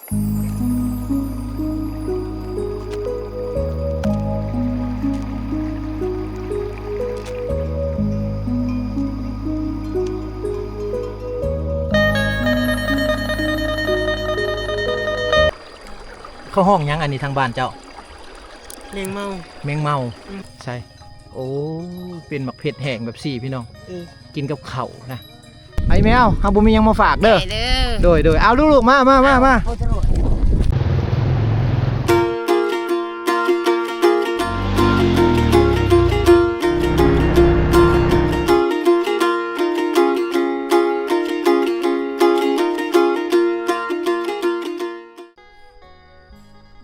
ເຂົາຮ້ອງຫຍັງອັນນີ້ທາງບ້ານເຈົ້າ? ແມງເມົາ. ແມງເມົາ. ອືມ. ໃສ່. ໂອ້ ເປັນໝາກເຜັດແຫ້ງແບບຊີ້ພີ່ນ້ອງ. ເອີ ກິນກັບເຂົ້ານະ. ໄອ້ແມວ ເຮົາບໍ່ມີຫຍັງມາຝາກເດີ. ໄດ້ເດີ. ໂດຍໆ. ເອົາລູກໆ ມາ ມາ ມາ ມາ. ເອົາໂທດ.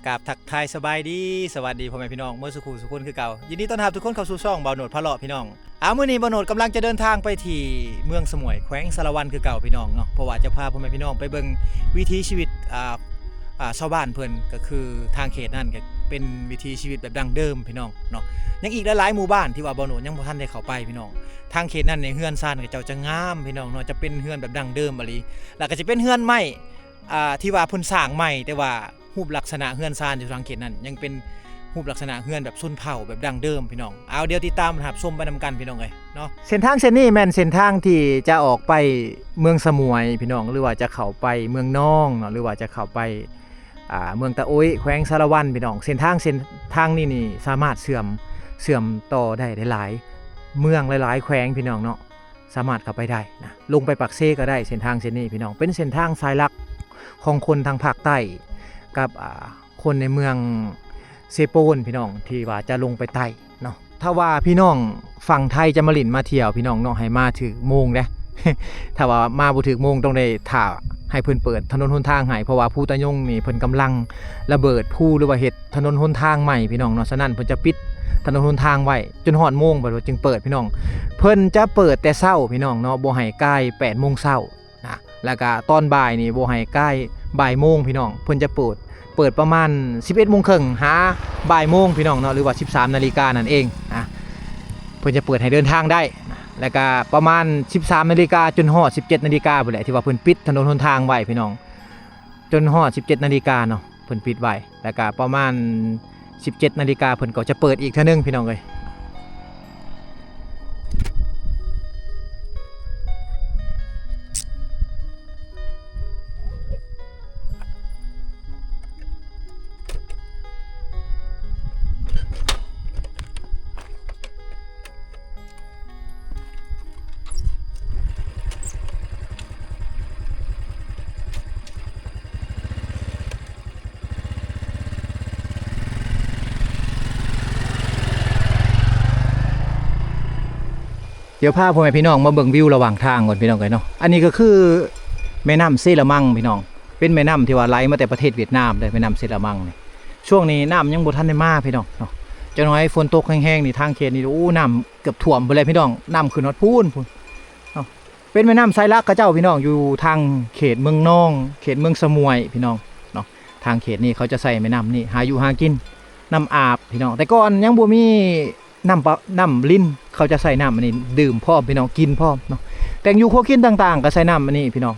ກາບທັກທາຍສະບາຍດີ ສະຫວັດດີພໍ່ແມ່ພີ່ນ້ອງເໝິດສູ່ຄູ່ສູ່ຄົນຄືເກົ່າ. ຍິນດີຕ້ອນຮັບທຸກຄົນເຂົ້າສູ່ຊ່ອງບ່າວໂນດພາເລາະພີ່ນ້ອງ. ອາ ມື້ນີ້ບ່າວໂນດກຳລັງຈະເດີນທາງໄປທີ່ເມືອງສະໝວຍ ແຂວງສາລະວັນຄືເກົ່າພີ່ນ້ອງເນາະ, ເພາະວ່າຈະພາພໍ່ແມ່ພີ່ນ້ອງໄປເບິ່ງວິຖີຊີວິດ ອາ ອາ ຊາວບ້ານເພິ່ນ, ກໍຄືທາງເຂດນັ້ນກໍເປັນວິຖີຊີວິດແບບດັ້ງເດີມພີ່ນ້ອງເນາະ. ຍັງອີກຫຼາຍໆໝູ່ບ້ານທີ່ວ່າບ່າວໂນດຍັງບໍ່ທັນໄດ້ເຂົ້າໄປພີ່ນ້ອງ. ທາງເຂດນັ້ນນີ້ເຮືອນຊານເຂົາເຈົ້າຈະງາມພີ່ນ້ອງເນາະ, ຈະເປັນເຮືອນແບບດັ້ງເດີມອີ່ຫຼີ, ແລ້ວກໍຈະເປັນເຮືອນໄມ້ ອ່າ ທີ່ວ່າເພິ່ນສ້າງໃໝ່ ແຕ່ວ່າຮູບລັກສະນະເຮືອນຊານຢູ່ທາງເຂດນັ້ນ ຍັງເປັນຮູບລັກສະນະເຮືອນແບບຊົນເຜົ່າແບບດັ້ງເດີມພີ່ນ້ອງ. ເອົາ ດຽວຕິດຕາມຮັບຊົມໄປນຳກັນພີ່ນ້ອງເອີຍເນາະ. ເສັ້ນທາງເສັ້ນນີ້ແມ່ນເສັ້ນທາງທີ່ຈະອອກໄປເມືອງສະໝວຍພີ່ນ້ອງ ຫຼືວ່າຈະເຂົ້າໄປເມືອງນອງເນາະ ຫຼືວ່າຈະເຂົ້າໄປ ອ່າ ເມືອງຕາໂອ້ຍ ແຂວງສາລະວັນພີ່ນ້ອງ. ເສັ້ນທາງ ເສັ້ນທາງນີ້ນີ້ສາມາດເຊື່ອມ ເຊື່ອມຕໍ່ໄດ້ຫຼາຍໆເມືອງ ຫຼາຍໆແຂວງພີ່ນ້ອງເນາະ. ສາມາດເຂົ້າໄປໄດ້ນະ ລົງໄປປາກເຊກໍໄດ້. ເສັ້ນທາງເສັ້ນນີ້ພີ່ນ້ອງ ເປັນເສັ້ນທາງສາຍຫຼັກຂອງຄົນທາງພາກໃຕ້ກັບ ອ່າ ຄົນໃນເມືອງເຊໂປນພີ່ນ້ອງ ທີ່ວ່າຈະລົງໄປໃຕ້ເນາະ. ຖ້າວ່າພີ່ນ້ອງຝັ່ງໄທຈະມາຫຼິ້ນມາທ່ຽວພີ່ນ້ອງເນາະ ໃຫ້ມາຖືກໂມງເດ້. ຖ້າວ່າມາບໍ່ຖືກໂມງ ຕ້ອງໄດ້ຖ້າໃຫ້ເພິ່ນເປີດຖະໜົນຫົນທາງໃຫ້, ເພາະວ່າພູຕາຍົງນີ້ເພິ່ນກຳລັງລະເບີດພູ ຫຼືວ່າເຮັດຖະໜົນຫົນທາງໃໝ່ພີ່ນ້ອງເນາະ. ສະນັ້ນເພິ່ນຈະປິດຖະໜົນຫົນທາງໄວ້ ຈົນຮອດໂມງ ບາດວ່າຈຶ່ງເປີດພີ່ນ້ອງ. ເພິ່ນຈະເປີດແຕ່ເຊົ້າພີ່ນ້ອງເນາະ ບໍ່ໃຫ້ກ່າຍແປດໂມງເຊົ້ານະ, ແລ້ວກະຕອນບ່າຍນີ້ບໍ່ໃຫ້ກ່າຍບ່າຍໂມງພີ່ນ້ອງ. ເພິ່ນຈະເປີດ ເປີດປະມານສິບເອັດໂມງເຄິ່ງຫາບ່າຍໂມງພີ່ນ້ອງເນາະ ຫຼືວ່າສິບສາມນາລິການັ້ນເອງນະ. ເພິ່ນຈະເປີດໃຫ້ເດີນທາງໄດ້ນະ, ແລ້ວກະປະມານສິບສາມນາລິກາຈົນຮອດສິບເຈັດນາລິກາພຸ້ນແຫຼະ ທີ່ວ່າເພິ່ນປິດຖະໜົນຫົນທາງໄວ້ພີ່ນ້ອງ ຈົນຮອດສິບເຈັດນາລິກາເນາະ ເພິ່ນປິດໄວ້. ແລ້ວກະປະມານສິບເຈັດນາລິກາເພິ່ນກໍຈະເປີດອີກເທື່ອໜຶ່ງພີ່ນ້ອງເອີຍ. ດຽວພາພໍ່ແມ່ພີ່ນ້ອງມາເບິ່ງວິວລະຫວ່າງທາງກ່ອນພີ່ນ້ອງເອີຍເນາະ. ອັນນີ້ກໍຄືແມ່ນ້ຳເຊລະມັງພີ່ນ້ອງ, ເປັນແມ່ນ້ຳທີ່ວ່າໄຫຼມາແຕ່ປະເທດຫວຽດນາມເດ້ ແມ່ນ້ຳເຊລະມັງນີ້. ຊ່ວງນີ້ນ້ຳຍັງບໍ່ທັນໄດ້ມາພີ່ນ້ອງເນາະ, ຈັກໜ້ອຍຝົນຕົກແຮງໆນີ້ ທາງເຂດນີ້ ໂອ້ ນ້ຳເກືອບຖ້ວມພຸ້ນແຫຼະພີ່ນ້ອງ, ນ້ຳຂຶ້ນຮອດພຸ້ນ ພຸ້ນເນາະ. ເປັນແມ່ນ້ຳສາຍຫຼັກເຂົາເຈົ້າພີ່ນ້ອງ ຢູ່ທາງເຂດເມືອງນອງ ເຂດເມືອງສະໝວຍພີ່ນ້ອງເນາະ. ທາງເຂດນີ້ເຂົາຈະໃຊ້ແມ່ນ້ຳນີ້ຫາຢູ່ຫາກິນ ນ້ຳອາບພີ່ນ້ອງ. ແຕ່ກ່ອນຍັງບໍ່ມີນ້ຳປະ ນ້ຳລິນ ເຂົາຈະໃຊ້ນ້ຳອັນນີ້ດື່ມພ້ອມພີ່ນ້ອງ ກິນພ້ອມເນາະ. ແຕ່ງຢູ່ຄົວກິນຕ່າງໆກໍໃຊ້ນ້ຳອັນນີ້ພີ່ນ້ອງ.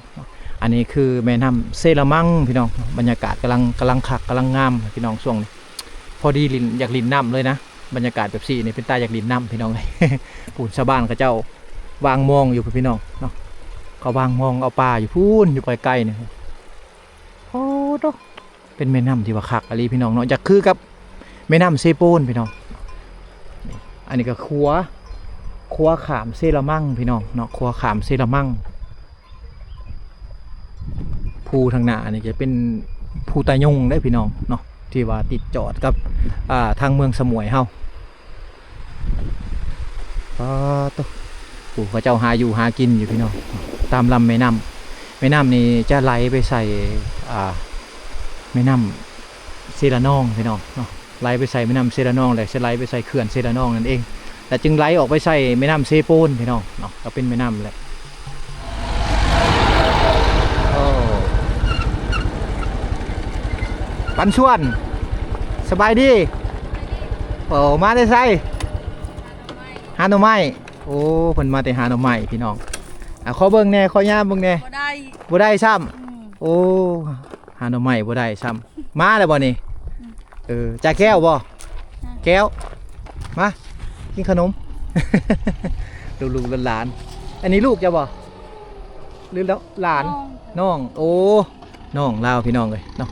ອັນນີ້ຄືແມ່ນ້ຳເຊລະມັງພີ່ນ້ອງ, ບັນຍາກາດກຳລັງ ກຳລັງຄັກ ກຳລັງງາມພີ່ນ້ອງ. ຊ່ວງນີ້ພໍດີຫຼິ້ນ ຢາກຫຼິ້ນນ້ຳເລີຍນະ, ບັນຍາກາດແບບຊີ້ນີ້ເປັນຕາຢາກຫຼິ້ນນ້ຳພີ່ນ້ອງເອີຍ. ພຸ້ນ ຊາວບ້ານເຂົາເຈົ້າວາງມອງຢູ່ພຸ້ນພີ່ນ້ອງເນາະ, ເຂົາວາງມອງເອົາປາຢູ່ພຸ້ນ ຢູ່ໄກໆນີ້. ໂອ້ໂຕ ເປັນແມ່ນ້ຳທີ່ວ່າຄັກອີ່ຫຼີພີ່ນ້ອງເນາະ, ຢາກຄືກັບແມ່ນ້ຳເຊໂປນພີ່ນ້ອງ. ອັນນີ້ກໍຂົວ ຂົວຂ້າມເຊລະມັງພີ່ນ້ອງເນາະ, ຂົວຂ້າມເຊລະມັງ. ພູທາງໜ້ານີ້ຈະເປັນພູຕາຍົງເດ້ພີ່ນ້ອງເນາະ, ທີ່ວ່າຕິດຈອດກັບ ອ່າ ທາງເມືອງສະໝວຍເຮົາ. ປາໂຕ ຜູ້ເຂົາເຈົ້າຫາຢູ່ຫາກິນຢູ່ພີ່ນ້ອງ ຕາມລຳແມ່ນ້ຳ. ແມ່ນ້ຳນີ້ຈະໄຫຼໄປໃສ່ ອ່າ ແມ່ນ້ຳເຊລະນອງພີ່ນ້ອງເນາະ, ໄຫຼໄປໃສ່ແມ່ນ້ຳເຊລະນອງ ແລະ ຈະໄຫຼໄປໃສ່ເຂື່ອນເຊລະນອງນັ້ນເອງ ແລະ ຈຶ່ງໄຫຼອອກໄປໃສ່ແມ່ນ້ຳເຊໂປນພີ່ນ້ອງເນາະ, ກໍເປັນແມ່ນ້ຳແຫຼະ. ໂອ້ ປັນຊວນ ສະບາຍດີ. ໂອ້ ມາແຕ່ໃສ? ຫາໜໍ່ໄມ້. ໂອ້ ເພິ່ນມາແຕ່ຫາໜໍ່ໄມ້ພີ່ນ້ອງ. ອ່າ ຂໍເບິ່ງແດ່ ຂໍຍາມເບິ່ງແດ່. ບໍ່ໄດ້ ບໍ່ໄດ້ຊ້ຳ. ອືມ ໂອ້ ຫາໜໍ່ໄມ້ບໍ່ໄດ້ຊ້ຳ. ມາແລ້ວບໍ່ນີ້? ອືມ ເອີ ຈາແກ້ວບໍ່? ອືມ ແກ້ວ ມາກິນຂະໜົມ ລູກໆຫຼານໆ. ອັນນີ້ລູກເຈົ້າບໍ່ ຫຼືຫຼານ? ນ້ອງ ນ້ອງ. ໂອ້ ນ້ອງລາວພີ່ນ້ອງເອີຍເນາະ,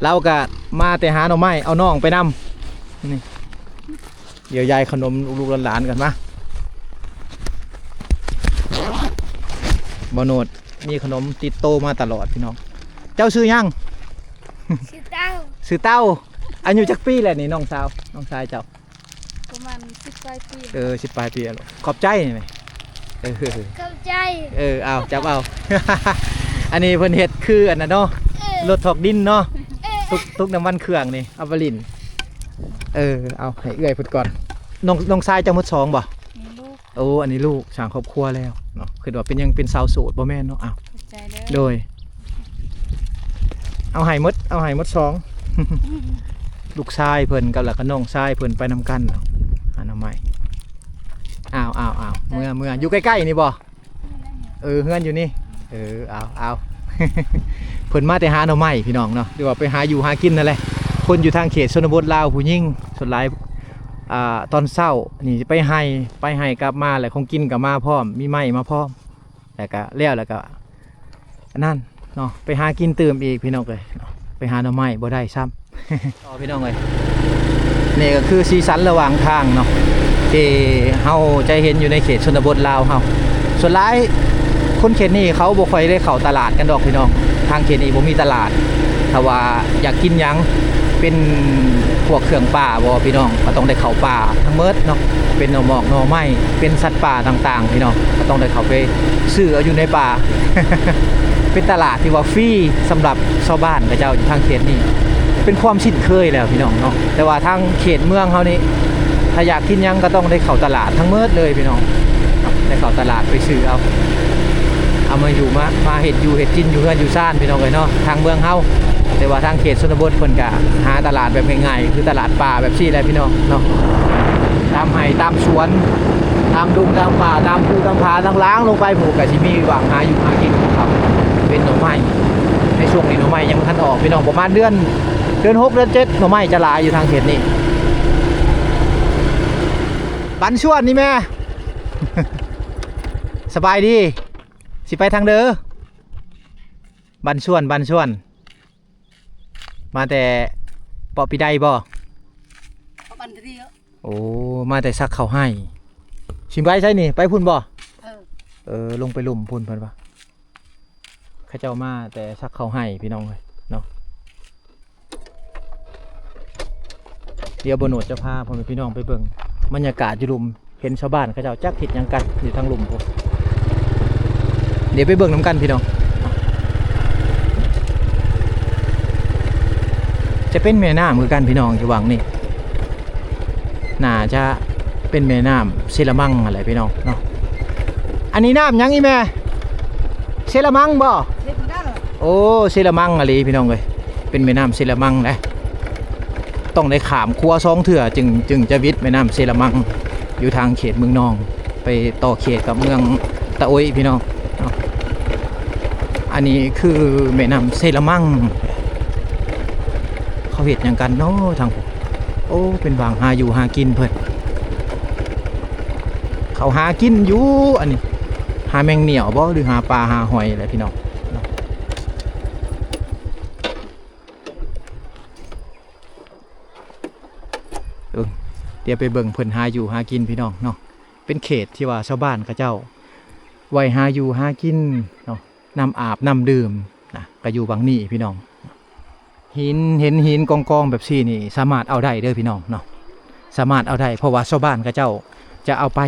ລາວກະມາແຕ່ຫາໜໍ່ໄມ້ ເອົານ້ອງໄປນຳ. ນີ້ ດຽວຢາຍຂະໜົມລູກໆຫຼານໆກັນ. ມາ ບ່າວໂນດມີຂະໜົມຕິດໂຕມາຕະຫຼອດພີ່ນ້ອງ. ເຈົ້າຊື່ຫຍັງ? ຊື່ເຕົ້າ. ຊື່ເຕົ້າ. ອາຍຸຈັກປີແລ້ວນີ້ ນ້ອງສາວ ນ້ອງຊາຍເຈົ້າ? ປະມານສິບປາຍປີ. ເອີ ສິບປາຍປີແລ້ວ. ຂອບໃຈແມ່. ເອີ ຂອບໃຈ. ເອີ ເອົາ ຈັບເອົາ. ອັນນີ້ເພິ່ນເຮັດຄືອັນນັ້ນເນາະ ເອີ ລົດຖອກດິນເນາະ. ເອີ ຕຸກ ຕຸກນ້ຳມັນເຄື່ອງນີ້ ເອົາໄປຫຼິ້ນ. ເອີ ເອົາໃຫ້ເອື້ອຍເພິ່ນກ່ອນ. ນ້ອງ ນ້ອງຊາຍເຈົ້າໝົດສອງບໍ່? ມີລູກ. ໂອ້ ອັນນີ້ລູກສ້າງຄອບຄົວແລ້ວເນາະ. ຄິດວ່າເປັນຫຍັງເປັນສາວໂສດບໍ່ແມ່ນເນາະ. ອ້າວ ຂອບໃຈເດີ. ໂດຍ ເອົາໃຫ້ໝົດ ເອົາໃຫ້ໝົດສອງ. ລູກຊາຍເພິ່ນກັບ ແລ້ວກໍນ້ອງຊາຍເພິ່ນໄປນຳກັນ. ເອົາ ຫາໜໍ່ໄມ້. ອ້າວ ອ້າວ ອ້າວ ເມືອ ເມືອ ຢູ່ໃກ້ໆນີ້ບໍ່? ເອີ ເຮືອນຢູ່ນີ້. ເອີ ເອົາ ເອົາ ເພິ່ນມາແຕ່ຫາໜໍ່ໄມ້ພີ່ນ້ອງເນາະ ຫຼືວ່າໄປຫາຢູ່ຫາກິນນັ້ນແຫຼະ. ຄົນຢູ່ທາງເຂດຊົນນະບົດລາວ ຜູ້ຍິງສ່ວນຫຼາຍ ອ່າ ຕອນເຊົ້ານີ້ໄປໄຮ່ ໄປໄຮ່ກັບມາ ແລ້ວຂອງກິນກໍມາພ້ອມ ມີໄມ້ມາພ້ອມ. ແລ້ວກະ ແລ້ວ ແລ້ວກະ ອັນນັ້ນເນາະ ໄປຫາກິນຕື່ມອີກພີ່ນ້ອງເອີຍເນາະ, ໄປຫາໜໍ່ໄມ້ບໍ່ໄດ້ຊ້ຳ. ອໍ ພີ່ນ້ອງເອີຍ ນີ້ກໍຄືສີສັນລະຫວ່າງທາງເນາະ ທີ່ເຮົາຈະເຫັນຢູ່ໃນເຂດຊົນນະບົດລາວເຮົາ. ສ່ວນຫຼາຍຄົນເຂດນີ້ເຂົາບໍ່ຄ່ອຍໄດ້ເຂົ້າຕະຫຼາດກັນດອກພີ່ນ້ອງ, ທາງເຂດນີ້ບໍ່ມີຕະຫຼາດ. ຖ້າວ່າຢາກກິນຫຍັງ ເປັນພວກເຄື່ອງປ່າບໍພີ່ນ້ອງ ກໍຕ້ອງໄດ້ເຂົ້າປ່າທັງໝົດເນາະ, ເປັນໜໍ່ໝອກໜໍ່ໄມ້ ເປັນສັດປ່າຕ່າງໆ ພີ່ນ້ອງ ກໍຕ້ອງໄດ້ເຂົ້າໄປຊື້ເອົາຢູ່ໃນປ່າ. ເປັນຕະຫຼາດທີ່ວ່າຟຣີສຳລັບຊາວບ້ານເຂົາເຈົ້າຢູ່ທາງເຂດນີ້ ເປັນຄວາມຊິນເຄີຍແລ້ວພີ່ນ້ອງເນາະ. ແຕ່ວ່າທາງເຂດເມືອງເຮົານີ້ ຖ້າຢາກກິນຫຍັງກໍຕ້ອງໄດ້ເຂົ້າຕະຫຼາດທັງໝົດເລີຍພີ່ນ້ອງ, ໄດ້ເຂົ້າຕະຫຼາດໄປຊື້ເອົາ ເອົາມາຢູ່ ມາ ມາເຮັດຢູ່ເຮັດກິນຢູ່ເຮືອນຢູ່ຊານພີ່ນ້ອງເອີຍເນາະ ທາງເມືອງເຮົາ. ແຕ່ວ່າທາງເຂດຊົນນະບົດເພິ່ນກະຫາຕະຫຼາດແບບງ່າຍໆ ຄືຕະຫຼາດປ່າແບບຊີ້ແຫຼະພີ່ນ້ອງເນາະ, ຕາມໄຮ່ຕາມສວນ ຕາມດົງຕາມປ່າ ຕາມພູຕາມຜາ ທາງລ່າງລົງໄປພຸ້ນ ກະຊິມີຫວ່າງຫາຢູ່ຫາກິນຂອງເຂົາ ເປັນໜໍ່ໄມ້. ໃນຊ່ວງນີ້ໜໍ່ໄມ້ຍັງບໍ່ທັນອອກພີ່ນ້ອງ, ປະມານເດືອນ ເດືອນຫົກ ເດືອນເຈັດ ໜໍ່ໄມ້ຈະຫຼາຍຢູ່ທາງເຂດນີ້. ບັນຊວນນີ້ແມ່ ສະບາຍດີ. ຊິໄປທາງເດີ? ບັນຊວນ ບັນຊວນ ມາແຕ່ເປາະປີໃດບໍ່? ເປາະບັນເທາະ. ໂອ້ ມາແຕ່ສັກເຂົ້າໄຮ່. ຊິໄປໃສນີ້? ໄປພຸ້ນບໍ່? ເອີ ເອີ ລົງໄປລຸ່ມພຸ້ນເພິ່ນວ່າ. ເຂົາເຈົ້າມາແຕ່ສັກເຂົ້າໄຮ່ພີ່ນ້ອງເອີຍເນາະ. ດຽວບ່າວໂນດຈະພາພໍ່ແມ່ພີ່ນ້ອງໄປເບິ່ງບັນຍາກາດຢູ່ລຸ່ມ, ເຫັນຊາວບ້ານເຂົາເຈົ້າຈັກເຮັດຫຍັງກັນຢູ່ທາງລຸ່ມພຸ້ນ. ດຽວໄປເບິ່ງນຳກັນພີ່ນ້ອງ. ຈະເປັນແມ່ນ້ຳຄືກັນພີ່ນ້ອງ ຢູ່ຫວ່າງນີ້. ໜ້າຈະເປັນແມ່ນ້ຳເຊລະມັງຫັ້ນແຫຼະພີ່ນ້ອງເນາະ. ອັນນີ້ນ້ຳຫຍັງອີ່ແມ່? ເຊລະມັງບໍ່? ເຊລະມັງ. ໂອ້ ເຊລະມັງອີ່ຫຼີພີ່ນ້ອງເອີຍ, ເປັນແມ່ນ້ຳເຊລະມັງເດ້. ຕ້ອງໄດ້ຂ້າມຂົວສອງເທື່ອຈຶ່ງ ຈຶ່ງຈະຫວິດແມ່ນ້ຳເຊລະມັງ ຢູ່ທາງເຂດເມືອງນອງ ໄປຕໍ່ເຂດກັບເມືອງຕະໂອ້ຍພີ່ນ້ອງເນາະ. ອັນນີ້ຄືແມ່ນ້ຳເຊລະມັງ. ເຂົາເຮັດຫຍັງກັນເນາະທາງພຸ້ນ? ໂອ້ ເປັນຫວ່າງຫາຢູ່ຫາກິນເພິ່ນ. ເຂົາຫາກິນຢູ່ ອັນນີ້ ຫາແມງໜ້ຽວບໍ ຫຼືຫາປາຫາຫອຍແຫຼະພີ່ນ້ອງເນາະ. ເອີ ດຽວໄປເບິ່ງເພິ່ນຫາຢູ່ຫາກິນພີ່ນ້ອງເນາະ. ເປັນເຂດທີ່ວ່າຊາວບ້ານເຂົາເຈົ້າໄວ້ຫາຢູ່ຫາກິນເນາະ, ນ້ຳອາບນ້ຳດື່ມນະ ກໍຢູ່ຫວ່າງນີ້ພີ່ນ້ອງ. ຫີນ ເຫັນຫີນກອງໆແບບຊີ້ນີ້ ສາມາດເອົາໄດ້ເດີພີ່ນ້ອງເນາະ, ສາມາດເອົາໄດ້ ເພາະວ່າຊາວບ້ານເຂົາເຈົ້າຈະເອົາໄປ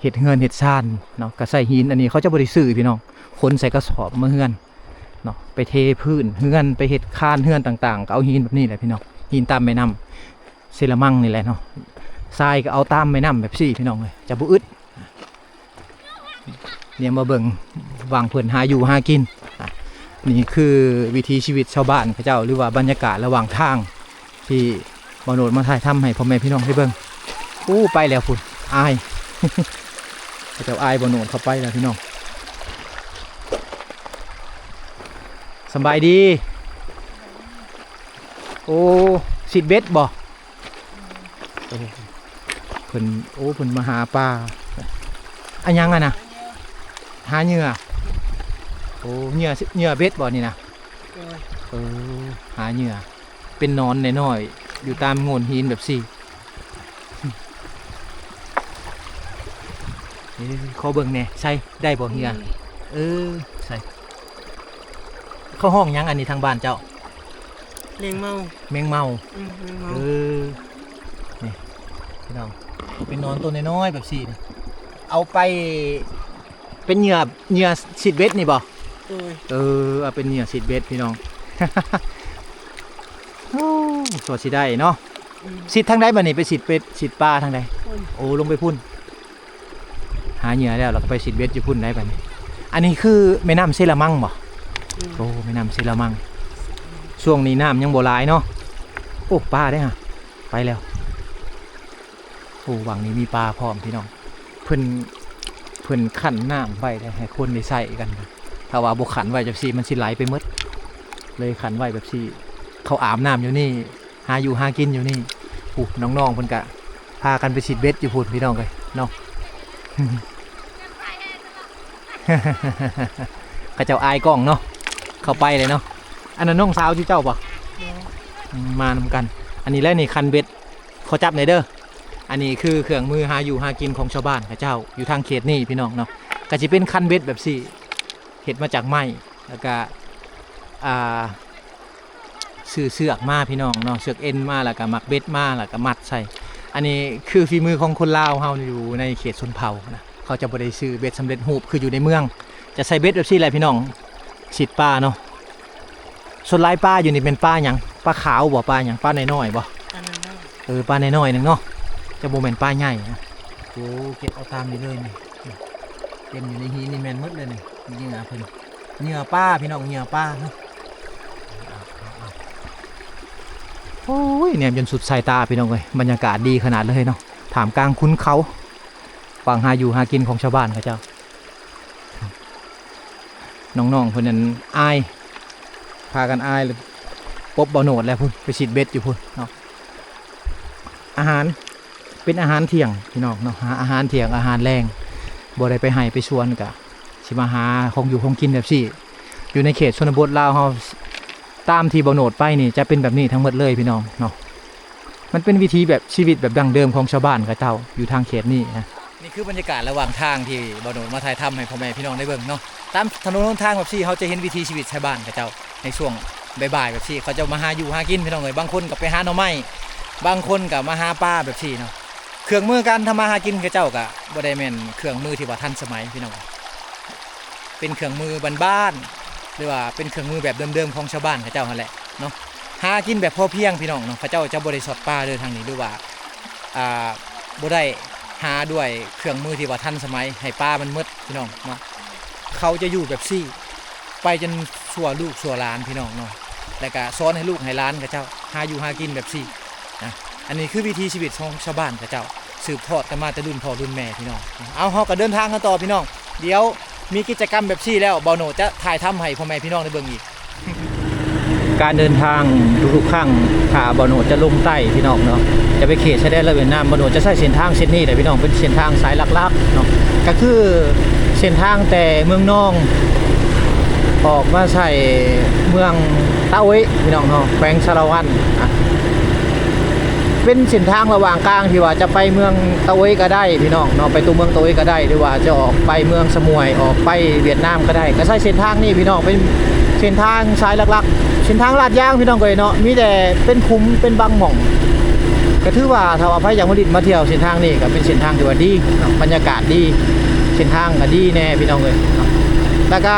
ເຮັດເຮືອນເຮັດຊານເນາະ. ກໍໃຊ້ຫີນອັນນີ້ ເຂົາເຈົ້າບໍ່ໄດ້ຊື້ພີ່ນ້ອງ, ຂົນໃສ່ກະສອບມາເຮືອນເນາະ, ໄປເທພື້ນເຮືອນ ໄປເຮັດຄານເຮືອນຕ່າງໆ ກໍເອົາຫີນແບບນີ້ແຫຼະພີ່ນ້ອງ, ຫີນຕາມແມ່ນ້ຳເຊລະມັງນີ້ແຫຼະເນາະ. ຊາຍກໍເອົາຕາມແມ່ນ້ຳແບບຊີ້ພີ່ນ້ອງເອີຍ ຈະບໍ່ອຶດ. ດຽວມາເບິ່ງຫວ່າງເພິ່ນຫາຢູ່ຫາກິນ. ນີ້ຄືວິຖີຊີວິດຊາວບ້ານເຂົາເຈົ້າ ຫຼືວ່າບັນຍາກາດລະຫວ່າງທາງ ທີ່ບ່າວໂນດມາຖ່າຍທຳໃຫ້ພໍ່ແມ່ພີ່ນ້ອງໄດ້ເບິ່ງ. ໂອ້ ໄປແລ້ວພຸ້ນ ອາຍ ເຂົາເຈົ້າອາຍບ່າວໂນດ ເຂົາໄປແລ້ວພີ່ນ້ອງ. ສະບາຍດີ. ໂອ້ ຊິດເບັດບໍ່? ເອີ ເພິ່ນ ໂອ້ ເພິ່ນມາຫາປາ. ອັນຫຍັງຫັ້ນນະ? ຫາເຫຍື່ອ. ໂອ້ ເຫຍື່ອ ເຫຍື່ອເບັດບໍ່ນີ້ນະ? ໂດຍ. ເອີ ຫາເຫຍື່ອ ເປັນໜອນນ້ອຍໆ ຢູ່ຕາມໂງ່ນຫີນແບບຊີ້. ເອີ ຂໍເບິ່ງແດ່ ໃສ່ໄດ້ບໍ່ເຫຍື່ອ? ອືມ ເອີ ໃສ່. ເຂົາຮ້ອງຫຍັງອັນນີ້ທາງບ້ານເຈົ້າ? ແມງເມົາ. ແມງເມົາ. ອືມ ແມງເມົາ. ເອີ ນີ້ພີ່ນ້ອງ ເປັນໜອນໂຕນ້ອຍໆ ແບບຊີ້ນີ້ ເອົາໄປເປັນເຫຍື່ອ ເຫຍື່ອຊິດເບັດນີ້ບໍ່? ໂດຍ. ເອີ ເອົາເປັນເຫຍື່ອຊິດເບັດພີ່ນ້ອງ. ໂອ້ ກວ່າຊິໄດ້ເນາະ. ອືມ ຊິດທາງໃດບັດນີ້? ໄປຊິດເປັດ ຊິດປາທາງໃດ? ພຸ້ນ. ໂອ້ ລົງໄປພຸ້ນ. ຫາເຫຍື່ອແລ້ວ ແລ້ວກໍໄປຊິດເບັດຢູ່ພຸ້ນໄດ໋ບັດນີ້. ອັນນີ້ຄືແມ່ນ້ຳເຊລະມັງບໍ່? ອືມ ໂອ້ ແມ່ນ້ຳເຊລະມັງ. ຊ່ວງນີ້ນ້ຳຍັງບໍ່ຫຼາຍເນາະ. ໂອ້ ປາເດ້ຮະ ໄປແລ້ວ. ໂອ້ ຫວ່າງນີ້ມີປາພ້ອມພີ່ນ້ອງ. ເພິ່ນ ເພິ່ນຂັນນ້ຳໄວ້ໃຫ້ຄົນໄດ້ໃຊ້ກັນ. ຖ້າວ່າບໍ່ຂັນໄວ້ຈັ່ງຊີ້ ມັນຊິໄຫຼໄປໝົດ. ເລີຍຂັນໄວ້ແບບຊີ້ ເຂົາອາບນ້ຳຢູ່ນີ້ ຫາຢູ່ຫາກິນຢູ່ນີ້. ຜູ້ນ້ອງໆເພິ່ນກະພາກັນໄປຊິດເບັດຢູ່ພຸ້ນພີ່ນ້ອງເອີຍເນາະ. ເຂົາເຈົ້າອາຍກ້ອງເນາະ ເຂົ້າໄປເລີຍເນາະ. ອັນນັ້ນນ້ອງສາວຊື່ເຈົ້າບໍ່? ອືມ ມານຳກັນ. ອັນນີ້ແຫຼະນີ້ ຄັນເບັດ ຂໍຈັບແດ່ເດີ. ອັນນີ້ຄືເຄື່ອງມືຫາຢູ່ຫາກິນຂອງຊາວບ້ານເຂົາເຈົ້າຢູ່ທາງເຂດນີ້ພີ່ນ້ອງເນາະ. ກໍຊິເປັນຄັນເບັດແບບຊີ້ ເຮັດມາຈາກໄມ້ ແລ້ວກະ ອ່າ ຊື້ເຊືອກມາພີ່ນ້ອງເນາະ ເຊືອກເອັນມາ ແລ້ວກະໝາກເບັດມາ ແລ້ວກະມັດໃສ່. ອັນນີ້ຄືຝີມືຂອງຄົນລາວເຮົາຢູ່ໃນເຂດຊົນເຜົ່ານະ ເຂົາຈະບໍ່ໄດ້ຊື້ເບັດສຳເລັດຮູບຄືຢູ່ໃນເມືອງ. ຈະໃສ່ເບັດແບບຊີ້ແຫຼະພີ່ນ້ອງ ຊິດປາເນາະ. ສ່ວນຫຼາຍປາຢູ່ນີ້ແມ່ນປາຫຍັງ? ປາຂາວບໍ່? ປາຫຍັງ? ປານ້ອຍໆບໍ່? ປານ້ອຍໆ. ເອີ ປານ້ອຍໆໜຶ່ງເນາະ ຈະບໍ່ແມ່ນປາໃຫຍ່ນະ. ໂອ້ ເກັບເອົາຕາມນີ້ເລີຍນີ້ ເຕັມຢູ່ໃນຫີນນີ້ແມ່ນໝົດເລີຍນີ້. ເຫຍື່ອເພິ່ນ ເຫຍື່ອປາພີ່ນ້ອງ ເຫຍື່ອປາເນາະ. ໂອ້ຍ ແນມຈົນສຸດສາຍຕາພີ່ນ້ອງເອີຍ ບັນຍາກາດດີຂະໜາດເລີຍເນາະ ທ່າມກາງຂຸນເຂົາ ຫວ່າງຫາຢູ່ຫາກິນຂອງຊາວບ້ານເຂົາເຈົ້າ. ນ້ອງໆເພິ່ນນັ້ນອາຍ ພາກັນອາຍ ປົບບໍ່ໂນດແລ້ວພຸ້ນ ໄປຊິດເບັດຢູ່ພຸ້ນເນາະ. ອາຫານ ເປັນອາຫານທ່ຽງພີ່ນ້ອງເນາະ ຫາອາຫານທ່ຽງ ອາຫານແລງ ບໍ່ໄດ້ໄປໄຮ່ໄປສວນ ກະຊິມາຫາຂອງຢູ່ຂອງກິນແບບຊີ້. ຢູ່ໃນເຂດຊົນນະບົດລາວເຮົາ ຕາມທີ່ບໍ່ໂນດໄປນີ້ ຈະເປັນແບບນີ້ທັງໝົດເລີຍພີ່ນ້ອງເນາະ. ມັນເປັນວິຖີແບບຊີວິດແບບດັ້ງເດີມຂອງຊາວບ້ານເຂົາເຈົ້າຢູ່ທາງເຂດນີ້ນະ. ນີ້ຄືບັນຍາກາດລະຫວ່າງທາງທີ່ບ່າວໂນດມາຖ່າຍທຳໃຫ້ພໍ່ແມ່ພີ່ນ້ອງໄດ້ເບິ່ງເນາະ. ຕາມຖະໜົນຫົນທາງແບບຊີ້ ເຮົາຈະເຫັນວິຖີຊີວິດຊາວບ້ານເຂົາເຈົ້າໃນຊ່ວງບ່າຍໆແບບຊີ້ ເຂົາເຈົ້າມາຫາຢູ່ຫາກິນພີ່ນ້ອງເອີຍ. ບາງຄົນກໍໄປຫາໜໍ່ໄມ້ ບາງຄົນກໍມາຫາປາແບບຊີ້ເນາະ. ເຄື່ອງມືການທຳມາຫາກິນເຂົາເຈົ້າກໍບໍ່ໄດ້ແມ່ນເຄື່ອງມືທີ່ວ່າທັນສະໄໝພີ່ນ້ອງ. ເປັນເຄື່ອງມືບ້ານໆ ຫຼືວ່າເປັນເຄື່ອງມືແບບເດີມໆຂອງຊາວບ້ານເຂົາເຈົ້າຫັ້ນແຫຼະເນາະ. ຫາກິນແບບພໍພຽງພີ່ນ້ອງເນາະ. ເຂົາເຈົ້າຈະບໍ່ໄດ້ສອດປາເດີທາງນີ້ ຫຼືວ່າ ອ່າ ບໍ່ໄດ້ຫາດ້ວຍເຄື່ອງມືທີ່ວ່າທັນສະໄໝໃຫ້ປາມັນໝົດພີ່ນ້ອງເນາະ. ເຂົາຈະຢູ່ແບບຊີ້ໄປຈົນຊົ່ວລູກຊົ່ວຫຼານພີ່ນ້ອງເນາະ. ແລ້ວກະສອນໃຫ້ລູກໃຫ້ຫຼານເຂົາເຈົ້າຫາຢູ່ຫາກິນແບບຊີ້ນະ. ອັນນີ້ຄືວິຖີຊີວິດຂອງຊາວບ້ານເຂົາເຈົ້າ ສືບທອດກັນມາແຕ່ລຸ້ນພໍ່ລຸ້ນແມ່ພີ່ນ້ອງ. ເອົາ ເຮົາກໍເດີນທາງກັນຕໍ່ພີ່ນ້ອງ. ດຽວມີກິດຈະກຳແບບຊີ້ແລ້ວ ບ່າວໂນດຈະຖ່າຍທຳໃຫ້ພໍ່ແມ່ພີ່ນ້ອງໄດ້ເບິ່ງອີກ. ການເດີນທາງທຸກໆຄັ້ງ ຖ້າບ່າວໂນດຈະລົງໃຕ້ພີ່ນ້ອງເນາະ ຈະໄປເຂດຊາຍແດນລາວຫວຽດນາມ ບ່າວໂນດຈະໃຊ້ເສັ້ນທາງເສັ້ນນີ້ແຫຼະພີ່ນ້ອງ ເປັນເສັ້ນທາງສາຍຫຼັກໆເນາະ. ກໍຄືເສັ້ນທາງແຕ່ເມືອງນອງ ອອກມາໃສ່ເມືອງຕາໂອ້ຍພີ່ນ້ອງເນາະ ແຂວງສາລະວັນ. ເປັນເສັ້ນທາງລະຫວ່າງກາງທີ່ວ່າຈະໄປເມືອງຕາໂອ້ຍກໍໄດ້ພີ່ນ້ອງເນາະ ໄປຕົວເມືອງຕາໂອ້ຍກໍໄດ້ ຫຼືວ່າຈະອອກໄປເມືອງສະໝວຍ ອອກໄປຫວຽດນາມກໍໄດ້ ກໍໃຊ້ເສັ້ນທາງນີ້ພີ່ນ້ອງ. ເປັນເສັ້ນທາງສາຍຫຼັກໆ ເສັ້ນທາງລາດຢາງພີ່ນ້ອງເອີຍເນາະ ມີແຕ່ເປັນຂຸມເປັນບາງໝ່ອງ. ກໍຖືວ່າຖ້າວ່າໃຜຢາກມາຫຼິ້ນມາທ່ຽວເສັ້ນທາງນີ້ ກໍເປັນເສັ້ນທາງທີ່ວ່າດີເນາະ ບັນຍາກາດດີ ເສັ້ນທາງກໍດີແດ່ພີ່ນ້ອງເອີຍເນາະ. ແລ້ວກໍ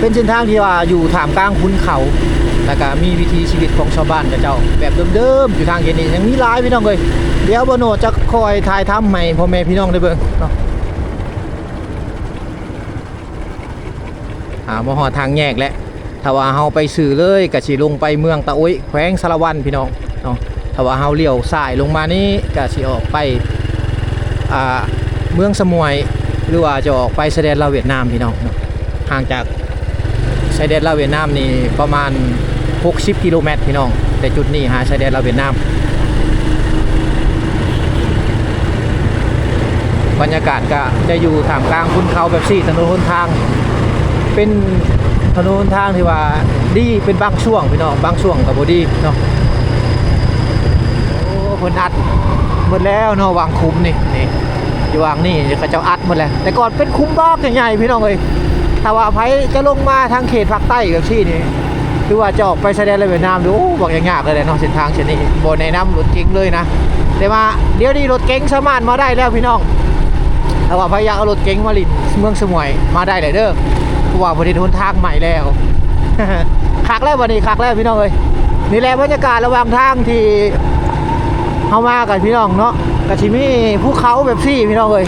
ເປັນເສັ້ນທາງທີ່ວ່າຢູ່ທ່າມກາງຂຸນເຂົາ ແລ້ວກໍມີວິຖີຊີວິດຂອງຊາວບ້ານເຂົາເຈົ້າແບບເດີມໆ ຢູ່ທາງເຂດນີ້ຍັງມີຫຼາຍພີ່ນ້ອງເອີຍ. ດຽວບ່າວໂນດຈະຄ່ອຍຖ່າຍທຳໃຫ້ພໍ່ແມ່ພີ່ນ້ອງໄດ້ເບິ່ງເນາະ. ອ່າ ມາຮອດທາງແຍກແລ້ວ ຖ້າວ່າເຮົາໄປຊື່ເລີຍກໍຊິລົງໄປເມືອງຕາໂອ້ຍ ແຂວງສາລະວັນພີ່ນ້ອງເນາະ. ຖ້າວ່າເຮົາລ້ຽວຊ້າຍລົງມານີ້ກໍຊິອອກໄປ ອ່າ ເມືອງສະໝວຍ ຫຼືວ່າຈະອອກໄປຊາຍແດນລາວຫວຽດນາມພີ່ນ້ອງເນາະ. ຫ່າງຈາກຊາຍແດນລາວຫວຽດນາມນີ້ປະມານ ຫົກສິບກິໂລແມັດພີ່ນ້ອງ ແຕ່ຈຸດນີ້ຫາຊາຍແດນລາວຫວຽດນາມ. ບັນຍາກາດກະຈະຢູ່ທ່າມກາງພູເຂົາແບບຊີ້ ຖະໜົນຫົນທາງ ເປັນຖະໜົນຫົນທາງທີ່ວ່າດີເປັນບາງຊ່ວງພີ່ນ້ອງ ບາງຊ່ວງກະບໍ່ດີເນາະ. ໂອ້ ເພິ່ນອັດໝົດແລ້ວເນາະ ຫວ່າງຂຸມນີ້ ນີ້ ຢູ່ຫວ່າງນີ້ເຂົາເຈົ້າອັດໝົດແລ້ວ ແຕ່ກ່ອນເປັນຂຸມບັກໃຫຍ່ໆ ພີ່ນ້ອງເອີຍ. ຖ້າວ່າໃຜຈະລົງມາທາງເຂດພາກໃຕ້ແບບຊີ້ນີ້ ຄືວ່າຈະອອກໄປຊາຍແດນລາວຫວຽດນາມ ໂອ້ ບັກຍາກໆເລີຍແຫຼະເນາະ ເສັ້ນທາງເສັ້ນນີ້ ບໍ່ແນະນຳລົດເກັງເລີຍນະ. ແຕ່ວ່າດຽວນີ້ລົດເກັງສາມາດມາໄດ້ແລ້ວພີ່ນ້ອງ ຖ້າວ່າໃຜຢາກເອົາລົດເກັງມາຫຼິ້ນເມືອງສະໝວຍ ມາໄດ້ແຫຼະເດີ ເພາະວ່າເພິ່ນເຮັດຫົນທາງໃໝ່ແລ້ວ. ຄັກແລ້ວບັດນີ້ ຄັກແລ້ວພີ່ນ້ອງເອີຍ. ນີ້ແຫຼະບັນຍາກາດລະຫວ່າງທາງທີ່ເຮົາມາກັນພີ່ນ້ອງເນາະ ກະຊິມີພູເຂົາແບບຊີ້ພີ່ນ້ອງເອີຍ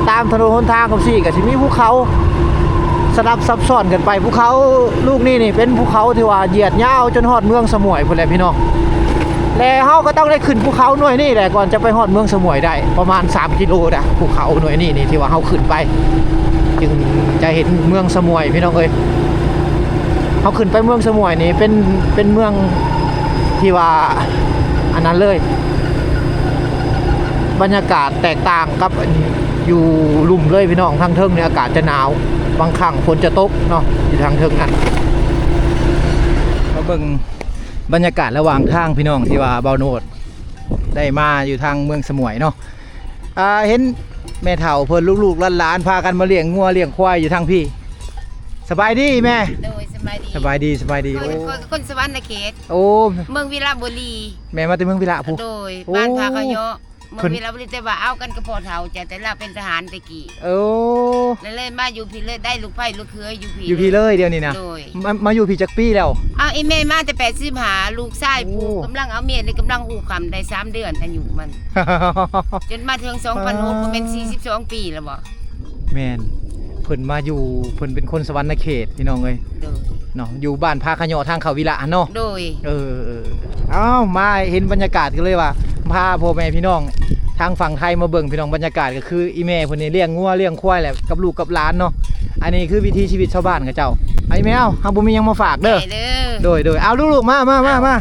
ຕາມຖະໜົນຫົນທາງແບບຊີ້ກະຊິມີພູເຂົາສະຫຼັບຊັບຊ້ອນກັນໄປ. ພູເຂົາລູກນີ້ນີ້ເປັນພູເຂົາທີ່ວ່າຢຽດຍາວຈົນຮອດເມືອງສະໝວຍພຸ້ນແຫຼະພີ່ນ້ອງ. ແລະເຮົາກະຕ້ອງໄດ້ຂຶ້ນພູເຂົາໜ່ວຍນີ້ແຫຼະ ກ່ອນຈະໄປຮອດເມືອງສະໝວຍໄດ້ ປະມານສາມກິໂລນະ. ພູເຂົາໜ່ວຍນີ້ນີ້ທີ່ວ່າເຮົາຂຶ້ນໄປ ຈຶ່ງຈະເຫັນເມືອງສະໝວຍພີ່ນ້ອງເອີຍ. ເຮົາຂຶ້ນໄປເມືອງສະໝວຍນີ້ເປັນ ເປັນເມືອງທີ່ວ່າອັນນັ້ນເລີຍ ບັນຍາກາດແຕກຕ່າງກັບອັນຢູ່ລຸ່ມເລີຍພີ່ນ້ອງ. ທາງເທິງນີ້ອາກາດຈະໜາວ ບາງຄັ້ງຝົນຈະຕົກເນາະ ຢູ່ທາງເທິງນັ້ນ. ມາເບິ່ງບັນຍາກາດລະຫວ່າງທາງພີ່ນ້ອງ ທີ່ວ່າບ່າວໂນດໄດ້ມາຢູ່ທາງເມືອງສະໝວຍເນາະ. ອ່າ ເຫັນແມ່ເຖົ້າເພິ່ນ ລູກໆຫຼານໆ ພາກັນມາລ້ຽງງົວລ້ຽງຄວາຍຢູ່ທາງພີ້. ສະບາຍດີແມ່. ໂດຍ ສະບາຍດີ ສະບາຍດີ ສະບາຍດີ. ໂອ້ ຂ້ອຍ ຂ້ອຍຄົນສະຫວັນນະເຂດ ໂອ້ ເມືອງວິລະບູລີ. ແມ່ມາແຕ່ເມືອງວິລະພຸ້ນ. ໂດຍ ໂອ້ ບ້ານຜາຂະເຍາະ ເມືອງວິລະບູລີ ແຕ່ວ່າເອົາກັນກັບພໍ່ເຖົ້າເຈົ້າ ແຕ່ລາວເປັນທະຫານແຕ່ກີ້. ໂອ້ ແລ້ວເລີຍມາຢູ່ພີ້ເລີຍ ໄດ້ລູກໃພ້ລູກເຂີຍຢູ່ພີ້ ຢູ່ພີ້ເລີຍດຽວນີ້ນະ. ໂດຍ ມາ ມາຢູ່ພີ້ຈັກປີແລ້ວ? ເອົາ ອີ່ແມ່ມາແຕ່ແປດສິບຫ້າ ລູກຊາຍຜູ້ ໂອ້ ກຳລັງເອົາເມຍນີ້ ກຳລັງຮູ້ຄຳໄດ້ສາມເດືອນອາຍຸມັນ ຈົນມາເຖິງສອງພັນຫົກ ປາດ ກໍແມ່ນສີ່ສິບສອງປີແລ້ວບໍ? ແມ່ນ ເພິ່ນມາຢູ່ ເພິ່ນເປັນຄົນສະຫວັນນະເຂດພີ່ນ້ອງເອີຍ. ໂດຍ ເນາະ ຢູ່ບ້ານຜາຂະເຍາະທາງເຂົ້າວິລະຫັ້ນເນາະ. ໂດຍ ເອີ ເອີ ເອົາ ມາເຫັນບັນຍາກາດກໍເລີຍວ່າ ພາພໍ່ແມ່ພີ່ນ້ອງທາງຝັ່ງໄທມາເບິ່ງພີ່ນ້ອງ. ບັນຍາກາດກໍຄືອີ່ແມ່ເພິ່ນນີ້ລ້ຽງງົວລ້ຽງຄວາຍແຫຼະ ກັບລູກກັບຫຼານເນາະ. ອັນນີ້ຄືວິຖີຊີວິດຊາວບ້ານເຂົາເຈົ້າ. ໄອ້ແມ່ ເອົາ ເຮົາບໍ່ມີຫຍັງມາຝາກເດີ. ໄດ້ເດີ ໂດຍ ໂດຍ. ເອົາລູກໆ ມາ ມາ ມາ ມາ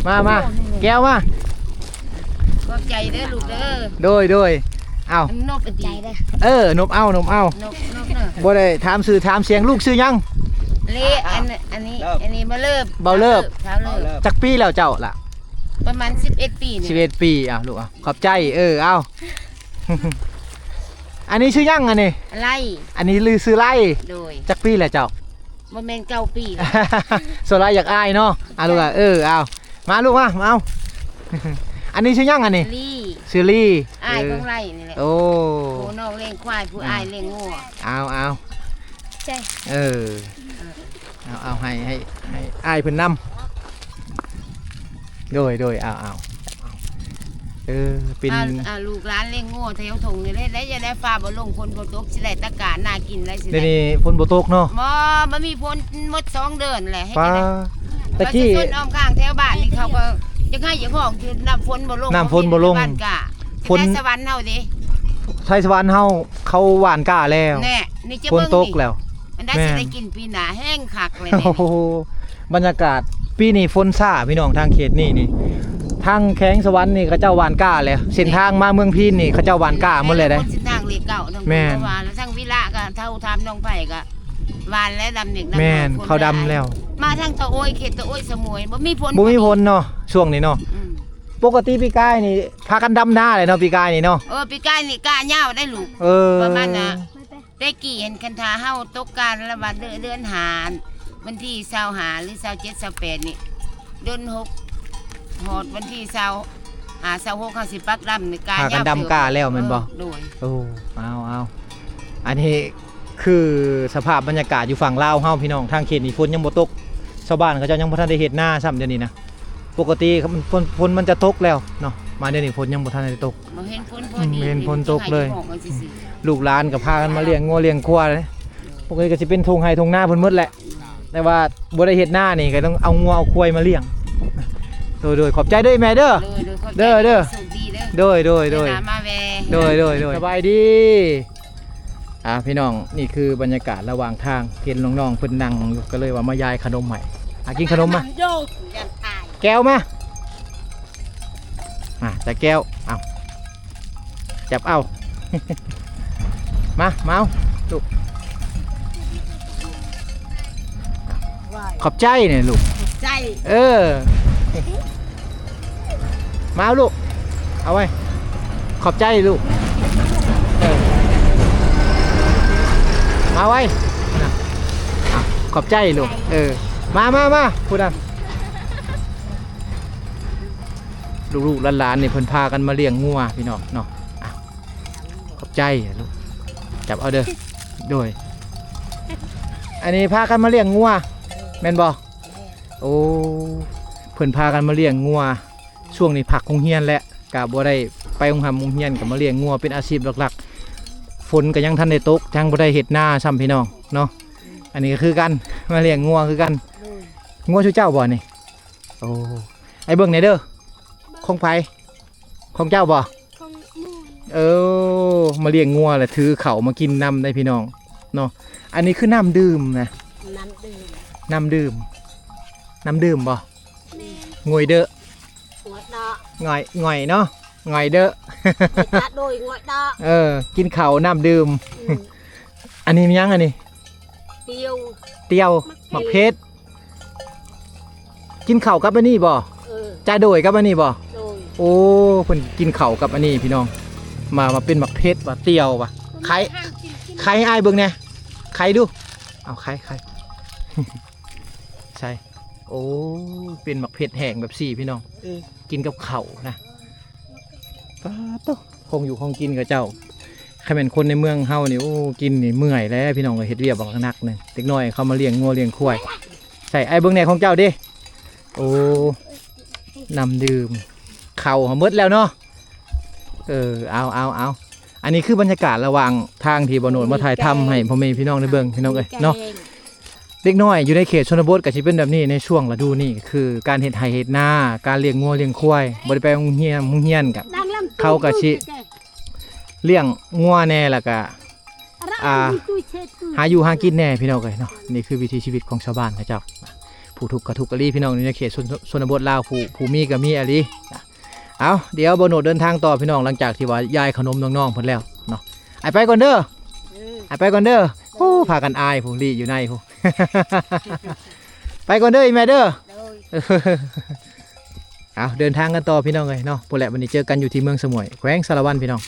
ມາ ມາ ແກ້ວມາ. ຂອບໃຈເດີລູກເດີ. ໂດຍ ໂດຍ. ເອົາ ນົບອັນຕີເດີ. ເອີ ນົບເອົາ ນົບເອົາ ນົບ ນົບເດີ. ບໍ່ໄດ້ຖາມຊື່ຖາມສຽງ. ລູກຊື່ຫຍັງ? ເລ ອັນ ອັນນີ້ ອັນນີ້ ບ່າວເລີບ ບ່າວເລີບ ບ່າວເລີບ. ຈັກປີແລ້ວເຈົ້າລະ? ປະມານສິບເອັດປີນີ້ ສິບເອັດປີ. ເອົາລູກ ເອົາ ຂອບໃຈ. ເອີ ເອົາ ອັນນີ້ຊື່ຫຍັງອັນນີ້? ໄລ. ອັນນີ້ຊື່ໄລ. ໂດຍ. ຈັກປີແລ້ວເຈົ້າ? ບໍ່ແມ່ນເກົ້າປີ. ສ່ວນຫຼາຍຢາກອາຍເນາະ. ເອົາລູກ ເອີ ເອົາ ມາລູກມາ ເອົາ. ອັນນີ້ຊື່ຫຍັງອັນນີ້? ລີ. ຊື່ລີ. ອ້າຍຂອງໄລນີ້ແຫຼະ. ໂອ້ ຜູ້ນ້ອງລ້ຽງຄວາຍ ຜູ້ອ້າຍລ້ຽງງົວ. ເອົາ ເອົາ ໃຈ ເອີ ເອົາ ເອົາ ໃຫ້ ໃຫ້ ໃຫ້ອ້າຍເພິ່ນນຳ. ໂດຍ ໂດຍ ເອົາ ເອົາ ເອີ ເປັນ ອ່າ ລູກຫຼານລ້ຽງງົວແຖວທົ່ງນີ້ແຫຼະ ໄດ້ ຢ່າໄດ້ຟ້າບໍ່ລົງ ຝົນບໍ່ຕົກ ຊິໄດ້ຕະການນາກິນໄດ້ ຊິໄດ້. ດຽວນີ້ຝົນບໍ່ຕົກເນາະ? ບໍ່ ບໍ່ມີຝົນໝົດສອງເດືອນແຫຼະ. ເຮັດຈັ່ງໃດ? ຕະກີ້ ປະຊາຊົນອ້ອມຂ້າງແຖວບ້ານນີ້ ເຂົາກໍຢາກໄຫ້ຢາກຮ້ອງ ຄືນ້ຳຝົນບໍ່ລົງ ນ້ຳຝົນບໍ່ລົງ ບ້ານກະ ຝົນ ໄທສະຫວັນເຮົາເດ້ ໄທສະຫວັນເຮົາ ເຂົາຫວ່ານກ້າແລ້ວ ແນ່ ນີ້ຈະ ຝົນຕົກແລ້ວ ມັນໄດ້ ແມ່ນ ຊິໄດ້ກິນປີໜ້າ ແຮງຄັກເລີຍ. ໂອ້ໂຫ ບັນຍາກາດປີນີ້ຝົນຊ້າພີ່ນ້ອງ ທາງເຂດນີ້ນີ້ ທາງແຂວງສະຫວັນນີ້ເຂົາເຈົ້າຫວ່ານກ້າແລ້ວ ເສັ້ນທາງມາເມືອງພີນນີ້ເຂົາເຈົ້າຫວ່ານກ້າໝົດແລ້ວເດ້. ເສັ້ນທາງເລກເກົ້າ ແມ່ນ ເພາະວ່າທາງວິລະກໍເທົ່າຖາມໜອງໄຜ່ກໍຫວ່ານແລ້ວ ດຳເນັກດຳ ແມ່ນ ເຂົ້າດຳແລ້ວ ມາທາງຕະໂອ້ຍ ເຂດຕະໂອ້ຍສະໝວຍ ບໍ່ມີຝົນ ບໍ່ມີຝົນເນາະ ຊ່ວງນີ້ເນາະ. ອືມ ປົກກະຕິປີກາຍນີ້ພາກັນດຳນາແຫຼະເນາະ ປີກາຍນີ້ເນາະ. ເອີ ປີກາຍນີ້ກ້າຍາວໄດ້ລູກ ເອີ ປະມານນະ ແຕ່ກີ້ຫັ້ນ ຄັນຖ້າເຮົາຕົກການລະວ່າເດືອນ ເດືອນຫ້າ ວັນທີຊາວຫ້າ ຫຼື ຊາວເຈັດ ຊາວແປດນີ້ ເດືອນຫົກ ຮອດວັນທີຊາວຫ້າ ຊາວຫົກ ເຮົາຊິປັກດຳນີ້ ກ້າຍາວ ພາກັນດຳກ້າແລ້ວແມ່ນບໍ່? ເອີ ໂດຍ. ໂອ້ ເອົາ ເອົາ ອັນນີ້ຄືສະພາບບັນຍາກາດຢູ່ຝັ່ງລາວເຮົາພີ່ນ້ອງ ທາງເຂດນີ້ຝົນຍັງບໍ່ຕົກ ຊາວບ້ານເຂົາເຈົ້າຍັງບໍ່ທັນໄດ້ເຮັດນາຊ້ຳ ດຽວນີ້ນະ. ປົກກະຕິມັນ ຝົນ ຝົນມັນຈະຕົກແລ້ວເນາະ ມາດຽວນີ້ຝົນຍັງບໍ່ທັນໄດ້ຕົກ ບໍ່ເຫັນຝົນ ອືມ ບໍ່ເຫັນຝົນຕົກເລີຍ. ລູກຫຼານກໍພາກັນມາລ້ຽງງົວລ້ຽງຄວາຍເດ້ ປົກກະຕິກໍຊິເປັນທົ່ງໄຮ່ທົ່ງນາເພິ່ນໝົດແຫຼະ ແຕ່ວ່າບໍ່ໄດ້ເຮັດນານີ້ກໍຕ້ອງເອົາງົວເອົາຄວາຍມາລ້ຽງ. ໂດຍ ໂດຍ ຂອບໃຈເດີແມ່ເດີ ໂດຍ ໂດຍ ຂອບໃຈ ເດີ ເດີ ໂຊກດີເດີ ໂດຍ ໂດຍ ໂດຍ ມາແວ່ ໂດຍ ໂດຍ ໂດຍ ສະບາຍດີ. ອ່າ ພີ່ນ້ອງ ນີ້ຄືບັນຍາກາດລະຫວ່າງທາງ ເຫັນນ້ອງໆເພິ່ນນັ່ງຢູ່ ກໍເລີຍວ່າມາຢາຍຂະໜົມໃຫ້ ຫາກິນຂະໜົມມາ ໂຍ ແກ້ວມາ ມາ ຕາແກ້ວ ເອົາ ຈັບເອົາ ມາ ມາເອົາ ລູກ ຂອບໃຈນີ້ລູກ ຂອບໃຈ ເອີ ມາເອົາລູກ ເອົາໄວ້ ຂອບໃຈລູກ ເອີ ມາໄວ້ນະ ອ່ະ ຂອບໃຈລູກ ເອີ ມາ ມາ ມາ ຜູ້ນັ້ນ ລູກໆຫຼານໆນີ້ເພິ່ນພາກັນມາລ້ຽງງົວພີ່ນ້ອງເນາະ ອ່ະ ຂອບໃຈລູກ ຈັບເອົາເດີ ໂດຍ ອັນນີ້ພາກັນມາລ້ຽງງົວ ແມ່ນບໍ່? ໂອ້ ເພິ່ນພາກັນມາລ້ຽງງົວ ຊ່ວງນີ້ພັກໂຮງຮຽນແຫຼະ ກະບໍ່ໄດ້ໄປໂຮງຮ່ຳໂຮງຮຽນ ກະມາລ້ຽງງົວເປັນອາຊີບຫຼັກໆ ຝົນກະຍັງທັນໄດ້ຕົກ ຍັງບໍ່ໄດ້ເຮັດນາຊ້ຳພີ່ນ້ອງເນາະ ອັນນີ້ກະຄືກັນ ມາລ້ຽງງົວຄືກັນ ໂດຍ ງົວຊຸເຈົ້າບໍ່ນີ້? ໂອ້ ໃຫ້ເບິ່ງແດ່ເດີ ຂອງໃຜ? ຂອງເຈົ້າບໍ່? ຂອງໝູ່ ເອີ ມາລ້ຽງງົວແລ້ວຖືເຂົ້າມາກິນນຳໄດ໋ພີ່ນ້ອງເນາະ ອັນນີ້ຄືນ້ຳດື່ມນະ ນ້ຳດື່ມ ນ້ຳດື່ມ ນ້ຳດື່ມບໍ່? ແມ່ນ ງວຍເດີ ງວຍເດີ ງອຍ ງອຍເນາະ ງອຍເດີ ເຮັດຕາໂດຍງວຍເດີ ເອີ ກິນເຂົ້ານ້ຳດື່ມ ອືມ ອັນນີ້ມີຫຍັງອັນນີ້? ຕຽວ ຕຽວ ໝາກເຜັດ ໝາກເຜັດ ກິນເຂົ້າກັບອັນນີ້ບໍ່? ເອີ ຈາໂດຍກັບອັນນີ້ບໍ່? ໂດຍ ໂອ້ ເພິ່ນກິນເຂົ້າກັບອັນນີ້ພີ່ນ້ອງ ມາ ມາເປັນໝາກເຜັດວ່າ ຕຽວວ່າ ໄຂ່ ໄຂ່ໃຫ້ອ້າຍເບິ່ງແດ່ ໄຂ່ດູ ເອົາໄຂ່ ໄຂ່ ໃສ່ ໂອ້ ເປັນໝາກເຜັດແຫ້ງແບບຊີ້ພີ່ນ້ອງ ເອີ ກິນກັບເຂົ້ານະ ປາດໂທ້ ຂອງຢູ່ຂອງກິນເຂົາເຈົ້າ ຄັນແມ່ນຄົນໃນເມືອງເຮົານີ້ ໂອ້ ກິນນີ້ເມື່ອຍແລ້ວພີ່ນ້ອງເອີຍ ເຮັດວຽກບັກໜັກໜຶ່ງ ເດັກນ້ອຍເຂົາມາລ້ຽງງົວລ້ຽງຄວາຍ ໃສ່ ອ້າຍເບິ່ງແດ່ຂອງເຈົ້າເດ້ ໂອ້ ນ້ຳດື່ມ ເຂົ້າຫາໝົດແລ້ວເນາະ ເອີ ເອົາ ເອົາ ເອົາ ອັນນີ້ຄືບັນຍາກາດລະຫວ່າງທາງທີ່ບ່າວໂນດມາຖ່າຍທຳໃຫ້ພໍ່ແມ່ພີ່ນ້ອງໄດ້ເບິ່ງ ພີ່ນ້ອງເອີຍເນາະ ເດັກນ້ອຍຢູ່ໃນເຂດຊົນນະບົດກໍຊິເປັນແບບນີ້ ໃນຊ່ວງລະດູນີ້ກໍຄືການເຮັດໄຮ່ເຮັດນາ ການລ້ຽງງົວລ້ຽງຄວາຍ ບໍ່ໄດ້ໄປໂຮງຮຽນ ໂຮງຮຽນກໍ ເຂົາກໍຊິລ້ຽງງົວແດ່ ແລ້ວກໍ ອ່າ ຫາຢູ່ຫາກິນແດ່ພີ່ນ້ອງເອີຍເນາະ ນີ້ຄືວິຖີຊີວິດຂອງຊາວບ້ານເຂົາເຈົ້າ ຜູ້ທຸກກະທຸກອີ່ຫຼີພີ່ນ້ອງ ຢູ່ໃນເຂດຊົນ ຊົນນະບົດລາວ ຜູ້ ຜູ້ມີກໍມີອີ່ຫຼີ ເອົາ ດຽວບ່າວໂນດເດີນທາງຕໍ່ພີ່ນ້ອງ ຫຼັງຈາກທີ່ວ່າຢາຍຂະໜົມນ້ອງໆເພິ່ນແລ້ວເນາະ ອ້າຍໄປກ່ອນເດີ ເອີ ອ້າຍໄປກ່ອນເດີ ໂອ້ ພາກັນອາຍຜູ້ລີ້ຢູ່ໃນຜູ້ ໄປກ່ອນເດີອີ່ແມ່ເດີ ໂດຍ ເອົາ ເດີນທາງກັນຕໍ່ພີ່ນ້ອງເອີຍເນາະ ພຸ້ນແຫຼະ ວັນນີ້ເຈີກັນຢູ່ທີ່ເມືອງສະໝວຍ ແຂວງສາລະວັນພີ່ນ້ອງ.